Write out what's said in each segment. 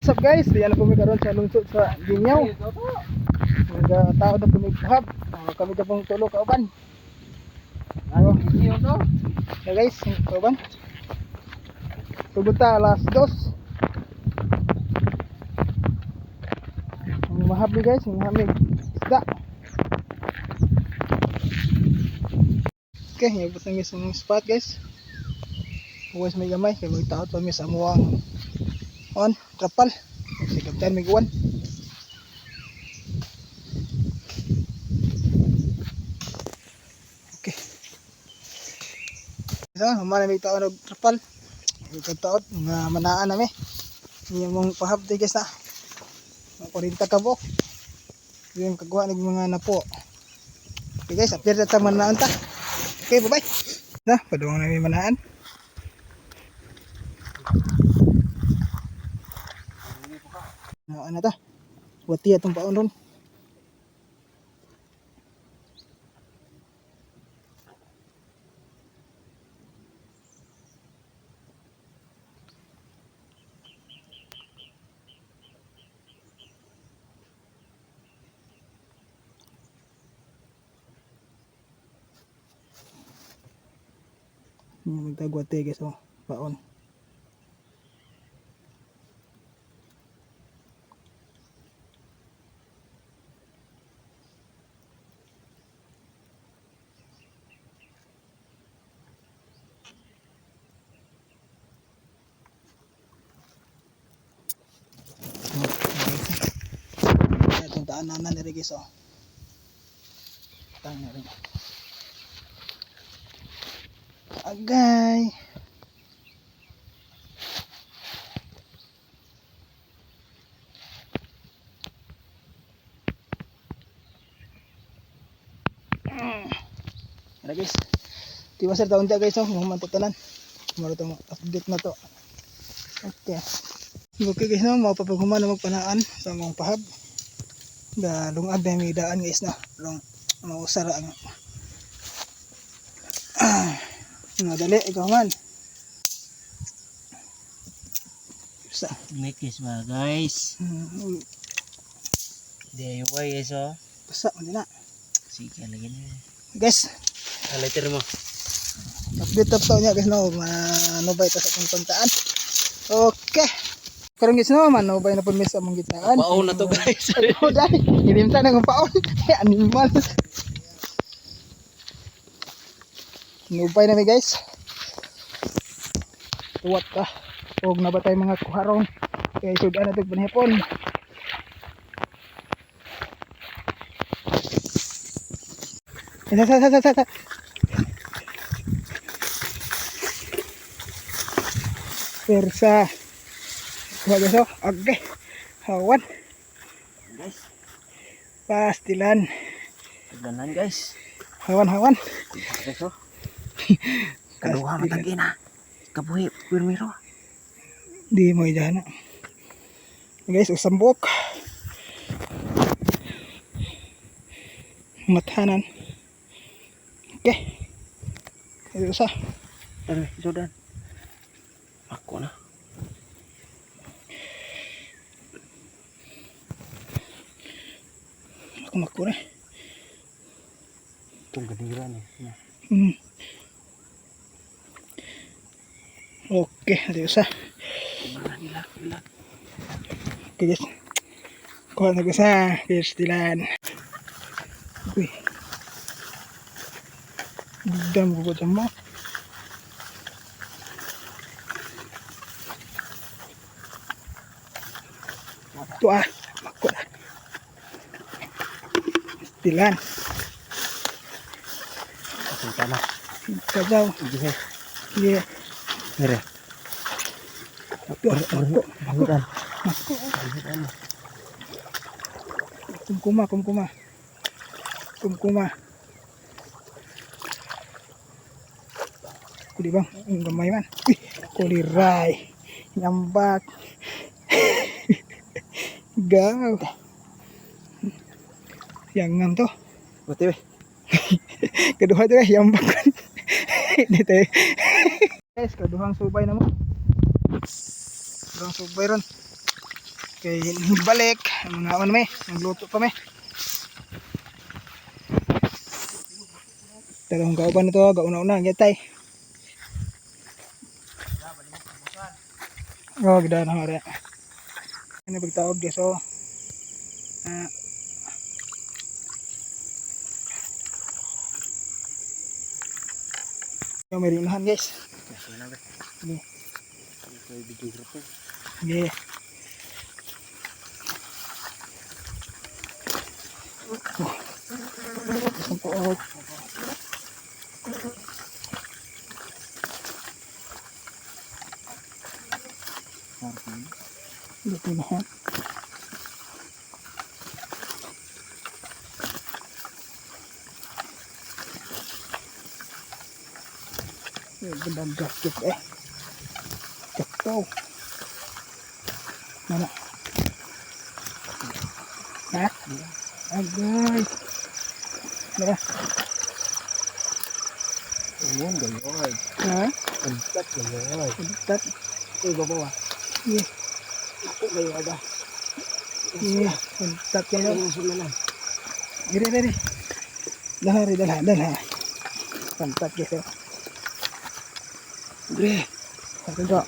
What's up, guys? Diyan na po mi karon sa lungsod sa Ginyaw. Mga tao na po may. Kami na pong tulo kauban. Ano? Yeah, guys, kauban. Tugod ta alas 2. Ang mahabi, guys, ang mahabi isda. Okay, ngabot na mi sa mga spot, guys. Huwag may gamay kay magtaot pa mi sa amuang on trapal. Si Kapten may guwan. Okay. So, humana may taon og trapal. May taot nga manaan nami. Iya mong pahab guys na. Mga 40 ka buok. Yung kagawa ng mga napo. Okay guys, apir na ta manaan ta. Okay, bye-bye. Na, padung na mi manaan. Na ano ta? Wati atong paon ron. Magtagwate guys, oh, paon. Itong daanan na nila, guys, oh. Tang na rin. Agay. Tara, guys. Tiwa sir taon guys, oh, mga tanan. Maro tong update na to. Okay. Okay guys, no, mapapaghuman na magpanaan sa mga pahab. Da lungag na may daan, guys, no. Long mausara ang ah, madali ikaw man. Sa Mikis ba, guys? DIY guys, oh. Basta man din na. Sige, lagi na. Guys, Lighter mo. Update up to niya, guys, no, manubay ta sa atong pagtaan. Okay. Karon guys, no, manubay na pud mi sa among gitaan. Paon na to, guys. Oh, dai. Hilimta na kong paon. Animal. Nubay na mi, guys. Tuwat ka. Og na ba tayo mga kuharong. Kaya sudan na ito panihapon. Sa sa sa sa sa. Persa. Kuha, guys, oh. Okay. Hawan. Guys, Pastilan. pagdanan, guys. Hawan hawan. Guys, oh. Kaduha matag ina. Kabuhi, pirmiro. Di mo idana. Guys, usambok. Mathanan. Okay. Ito sa. Tara, sudan. Ako na. Ako makura. Itong ganira ni. Okay, ito sa. Ilak, ilak. Okay guys. Kuha na ko sa Pastilan. Uy. Dam ko ko mo. Ito ah. Mako na. Pastilan. Okay, tama. Kajaw. Sige. Yeah. Mere. Ito ah. Mako. Mako. Sudan. Mako. Kumkuma, kumkuma. Kumkuma. Kuli bang? Ang gamay man. Uy, kuliray. Nyambak. Gaw. Yang to. Buti be. Kaduha to eh, yambak. Dito eh. Guys, kaduhang subay na mo. Kaduhang subay ron. Kay balik, mga ano may, nagluto pa may. Pero kung kauban na to, gauna-una, gyatay. Oh, gida na mare. Ano pagtaob guys, oh. Ah. Yung may unahan, guys. Sige. Sige. Oh. Isang puot. Dito na. Gandang jacket eh. Jacket. Mana? Ha? Agay. Mana? Ayun, gayoy. Ha? Pantat gayoy. Pantat. Uy, babaw ah. Yeah. Ako gayoy aga. Yeah. Pantat kayo. Ayun, sumanan. Dire, dire. Dala, dala, dala. Pantat guys. Oh. Dre. Sabi ko.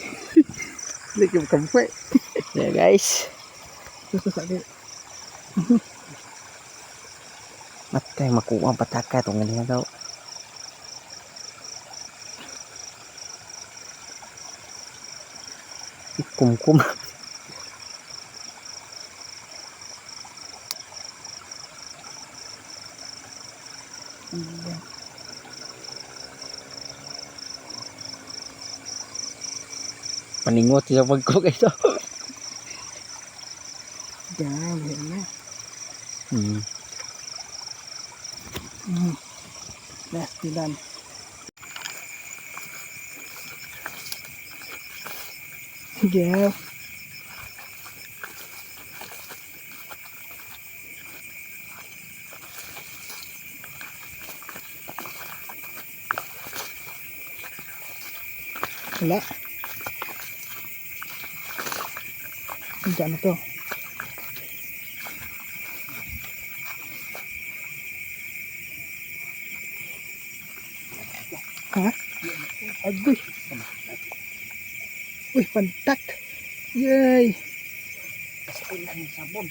Lagi kampe. Yeah guys. Suso sabi. Matay makuha ang pataka itong ganyan daw. Ikumkum. Paningot siya pagkok ito. Grabe na. Last dilan. Yeah. Wala. Diyan na to. Ha? Agoy. Uy, pantat. Yay. Sabon.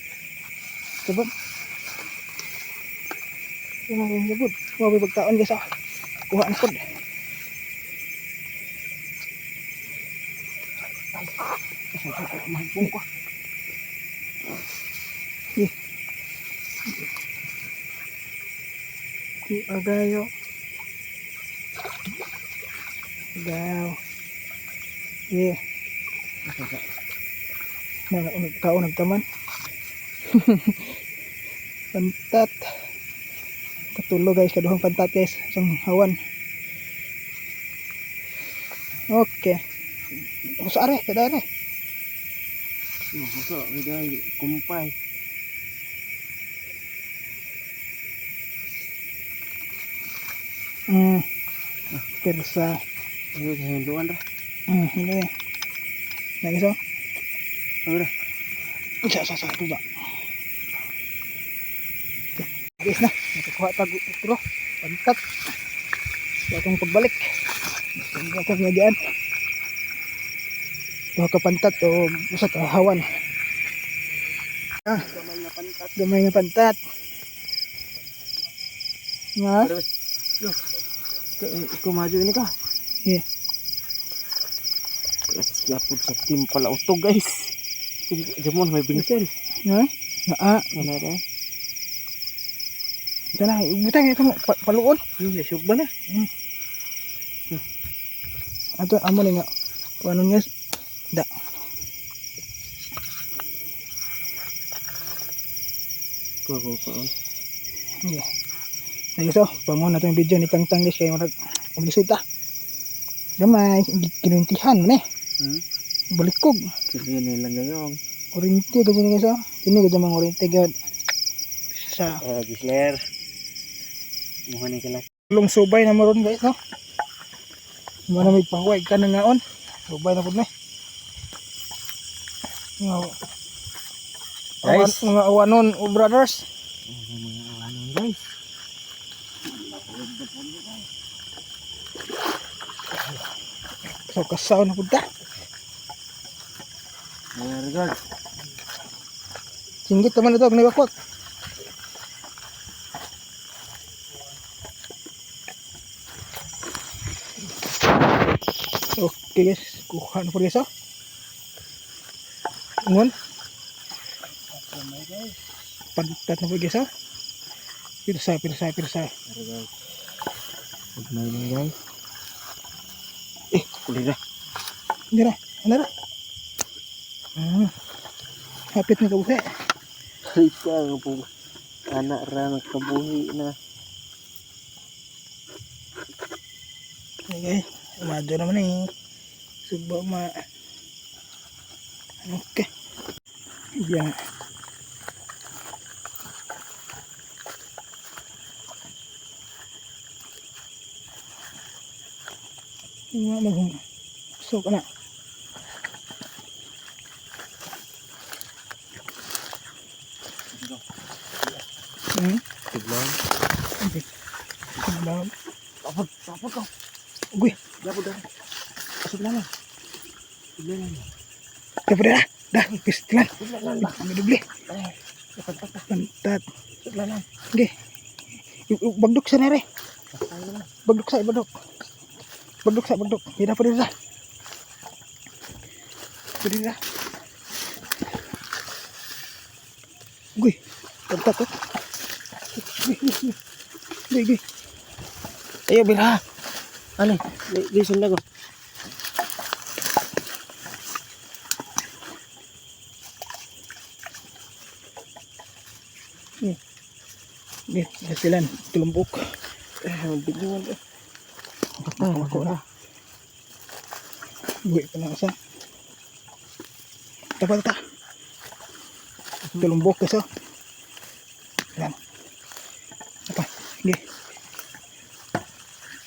Sabon. Yan ang sabon. Wabi pagtaon guys ah. Kuha na pod. Mahigpong ko. Yeah. Agayo. Agaw. Yeah. Na kaon nagtaman. Pantat. Katulo guys, kaduhang pantat guys, isang hawan. Okay. Usa are, kada are. Huso, ito kumpay. Persa. Ayun, hinduan ra. Hindi. Lagi so. Ayun ra. Isa, isa, isa, tuba. Guys na, nakakuha tag utro. Pantat. Sa atong pagbalik. Sa atong ngagian. Duha ka pantat o usa ka hawan. Ah, Gamay nga pantat. Gamay nga pantat. Nga? Kumadyo ini ka. Yeah. Siya po sa team pala uto guys. Jamon may binsel. Nga? Nga, Ano ra? ito na, butang ito mo, paluon. Sugba na. Ato, amo ni nga. Kung ano nga, da. Ko ko ko. Yeah. Sige so, pangon na itong video ni Tangtang guys, kaya marag, ulisod ta. Gamay, kinuintihan mo eh. Balikog. Sige nilang gayong. Kurinti, ganyan ni guys oh. Ini ganyan mga kurinti gud. Sa Eh, Gisler. Muha ni kala. Long subay na mo ron guys no. Mo na may pangway ka na ngaon. Subay na pud ni. Nga. Guys. Mga awanon o brothers. Mga awanon, guys. So kasaw na punta. Mga regard. Singgit naman ito, gniwakwak. Okay guys, kuha na po guys oh. Ngon. Pantat na po guys oh. Pirsa, pirsa, pirsa. Guys. Good morning, guys. Eh, kulay na. Hindi na, ano na? Hapit na kabuhi. Ay, siya nga po. Anak ra, nagkabuhi na. Okay, umadyo naman eh. Suba ma. Okay. Yan. Nga maghung. So kana. Tignan. Okay. Tignan. Tapag, tapag ka. Uy, Dapat dapat. Asap na lang. Tignan lang. dapat dah. Dah, pistilan. Tignan lang ba? Ang doble. Ay, dapat pa. Pantat. Tignan lang. Okay. Bagdok sa nere. Tayo na lang. Bagdok sa bagdok. Bagdok sa bagdok. Hindi pa dito. Pwede na. Uy, pantat oh. Uy, uy, uy. Uy, uy. Ayo, bilha. Ano? Di sundag ko. Okay, silan. Tulumbok. Eh, bigyan mo. Ako na. Buhi pa na isa. Dapat ta. Tulumbok kasi. Yan. Apa? Sige.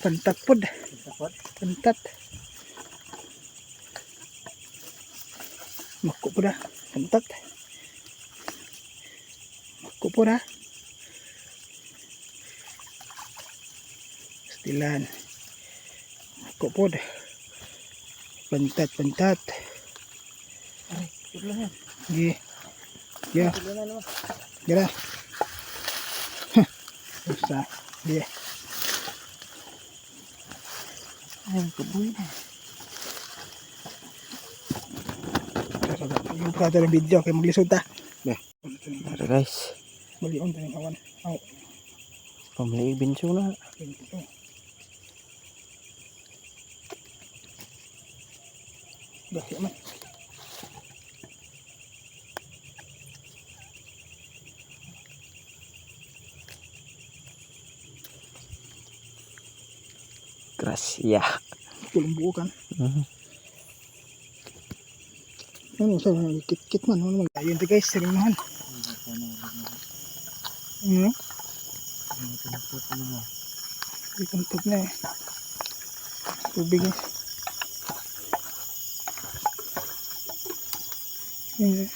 Pantat pod. Dapat. Pantat. Mako po na. Pantat. Mako po na. Stilan. Mako po. Pantat, pantat. Aray, tignan lang. Sige. Yeah. Tignan lang naman. Gira. Huh. Usa. Sige. Ay, kabuhi na. Yung pa ng video kay maglisod ta. Nah. Tara guys. Balion ta ng awan. Aw. Pamili binso na. Gahi man. Gracia. Tulong buo kan. Ano sa kit-kit man ano mag. Ayun to guys, sarimahan. Ano? Uy, tuntog na eh. Tubig eh. Eh.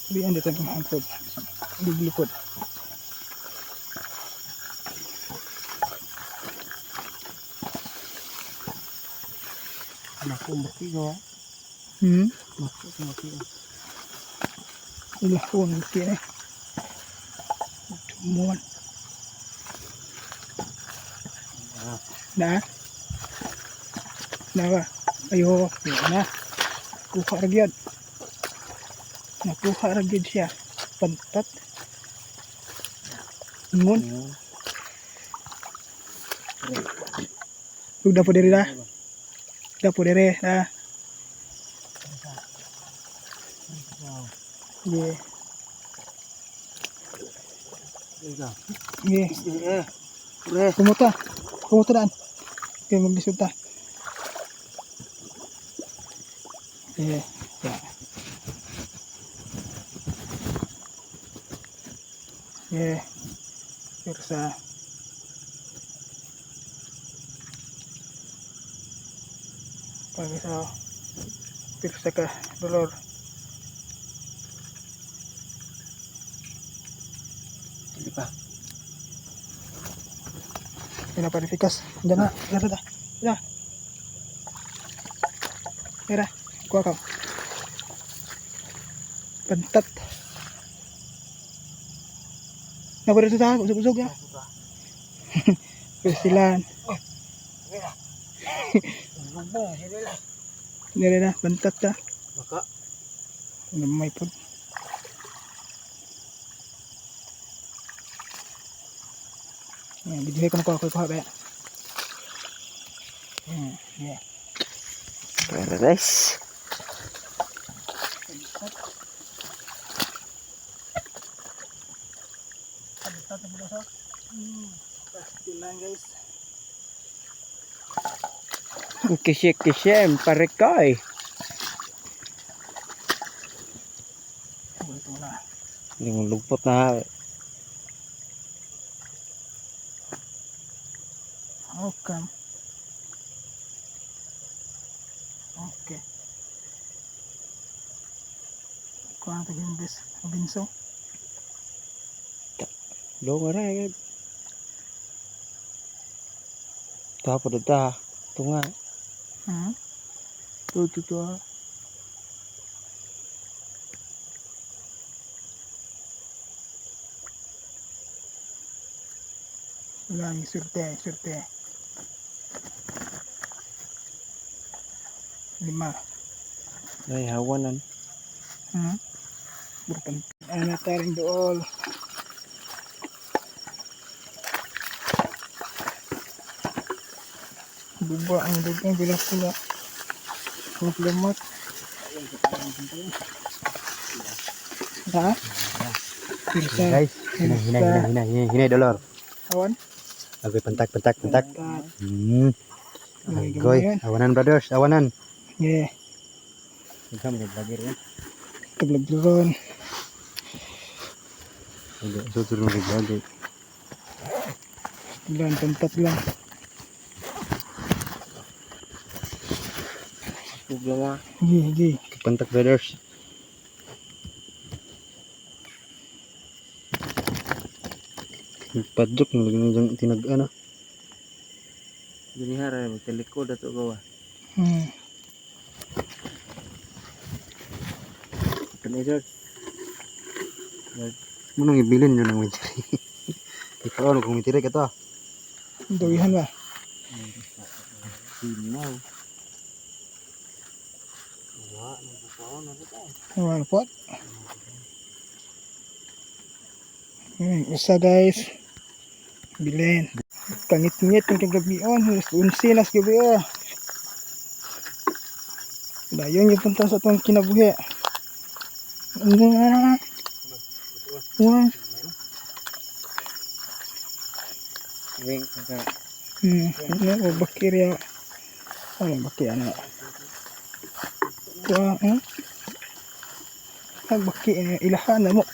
Sabihan dito ng hangkod. Biblikod. Anak ko, maki ko. Hmm? Maki, maki. Ila, huwag kaya eh. Tumuan. Na? Na ba? Ayo, na. Kuha ra gyud. Nakuha ra gyud siya. Pantat. Ngon. Ug dapo diri na. Dapo diri na. Yeah. Yeah. Eh, pre. Kumuta. Kumuta daan. Okay, maglisod ta. Yeah. Yeah. Yeah. Pero sa pag sa pero sa ka dolor. Pinaparifikas. Diyan na. Dara da. Da. Tira. Kuha ka. Pantat. Nabara sa usog-usog ya. Persilan. Lubong sila. Dara na, pantat ta. Baka. Gamay po. Yan, bidyohe ko na kuha, kuha, kuha, kaya. Yan, yeah. Pero guys. Pantat na pala sa. Pastilan, guys. Kisik kisem parekay. Oh, ito na. Hindi mo lugpot na. Okay. Okay. Kuha na ito yung bis. Binso. Lo nga ra. Ta po ta. Tunga. Tu, tu, tu. Wala ang surte, surte. Lima. Ay hawanan. Bukan. Ano taring dool. Buba ang dugang bilang pula. Ang lamot. Ha? Pirsa. Guys, hinay, hinay, hinay, hinay, hinay, hinay, dolor. Awan? Agoy, pantak, pantak, pantak. Pantat. Ay, Agoy, gamay yan. awanan brothers, awanan. Yeah. Ikaw may vlogger yan. Taglaglagon. Susunod ng vlogger. Lang, pantat lang. Problema. Gi, gi. Pantak brothers. Padjok ng lagi nang tinag ano. Dinihara magtalikod ato gawa. Kanidor. Munong ibilin yun ang mitiri. Ikaw ano kung mitiri ka to. Dawihan ba? Sinaw. Wa nagbukaon na ta. Awan po. Usa guys. Bilin. Kangit-ngit ang kagabi on. Alas 11 nas gabi ah. Dayon yung punta sa atong kinabuhi. Wah. Wah. Wing ka. Ano, o bakterya. Ano, bakterya na. Wah, eh? Ah, bakterya, ilahan na mo.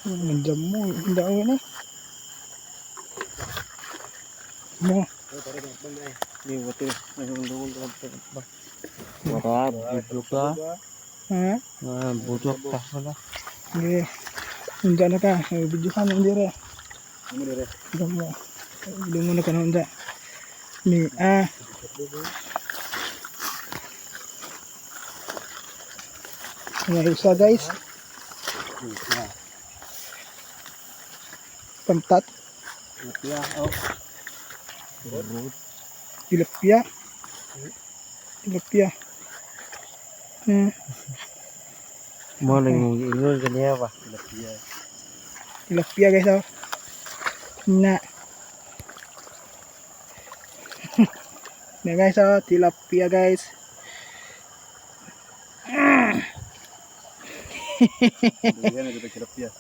Nandiyan mo, hindi ako na. Mo, Di wati. Ay ulong ba. Wala, budok ka. ha? Ah, budok ta wala. Hindi. Hindi na ka. Video ka na, hindi re. Hindi mo. Hindi mo na ka na, hindi. Ni, ah. May isa guys. Pantat. Tilapia, oh. Tilapia. Tilapia. Mo lang mo ingon kaniya ba. Tilapia guys oh. Na. Na guys oh, tilapia guys.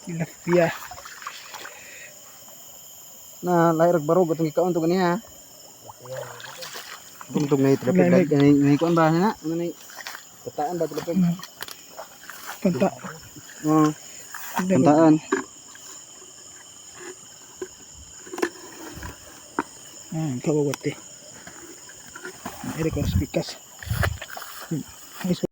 Tilapia. Na lahi rag barog atong gikaon to ganiha. Tungtong ngay tilapia Lahi. ngay ngay kuan ba na? Ano ni? Kataan ba tilapia? Panta. Oo, kantaan. Kawawate. Eric ko speakers. Ay, so